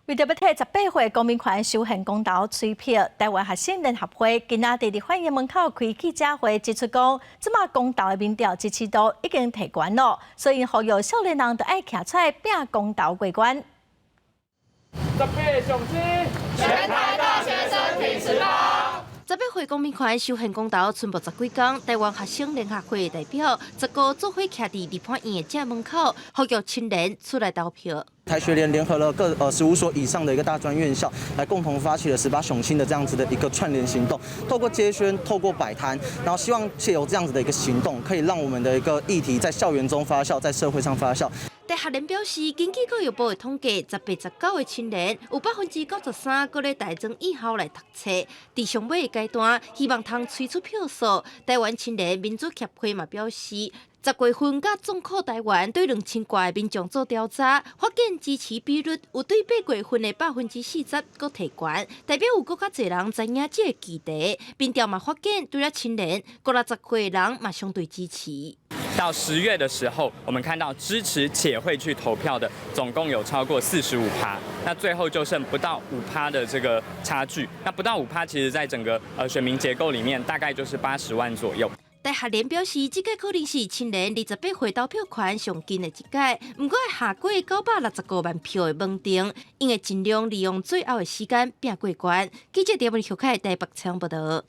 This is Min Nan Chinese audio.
為著欲替18歲公民權修憲公投催票，臺灣學生聯合會今仔佇立法院門口開記者會，指出講，這馬公投的民調支持度已經提懸囉，所以呼籲少年人著愛徛出來拚公投過關。十八雄起，全台大學生挺十八。18歲公民權修憲公投賰無十幾工，臺灣學生聯合會代表十個做伙徛佇立法院的正門口，呼籲青年出來投票。台學聯聯合了各15所以上的一個大專院校，來共同發起了十八雄心的這樣子的一個串聯行動，透過街宣，透過擺攤，然後希望借由這樣子的一個行動，可以讓我們的一個議題在校園中發酵，在社會上發酵。台學聯表示，根據教育部的統計，18、19的青年有93%閣咧大專院校來讀冊。佇上尾的階段，希望通催出票數。臺灣青年民主協會嘛表示，10月份佮眾口臺灣對2000掛的民眾做調查，發現支持比率有對8月份的40%閣提懸，代表有閣較濟人知影這個議題。民調嘛發現，除了青年，五六十歲的人嘛相對支持。到10月的時候，我們看到支持且會去投票的總共有超過45趴，那最後就剩不到五趴的這個差距。那不到五趴，其實在整個選民結構裡面，大概就是80萬左右。台學聯表示，這屆可能是青年28歲投票權上緊的一屆，毋過會下過965萬票的門檻，𪜶會盡量利用最後的時間拚過關。記者陳文秀凱台北採訪報道。